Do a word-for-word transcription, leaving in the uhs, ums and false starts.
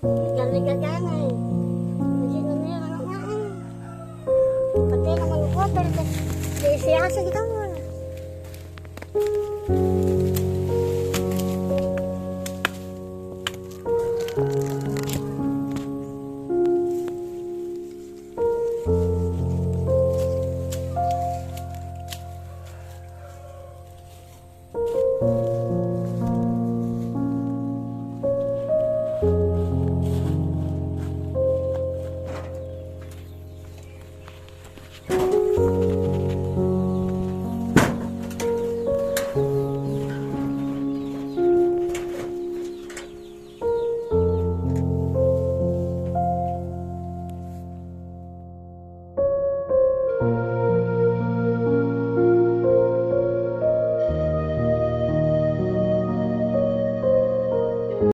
Lega-lega jangai. Jadi, ini anak-anak. Tapi nama lu kotor, deh. Jadi, siasa gitu.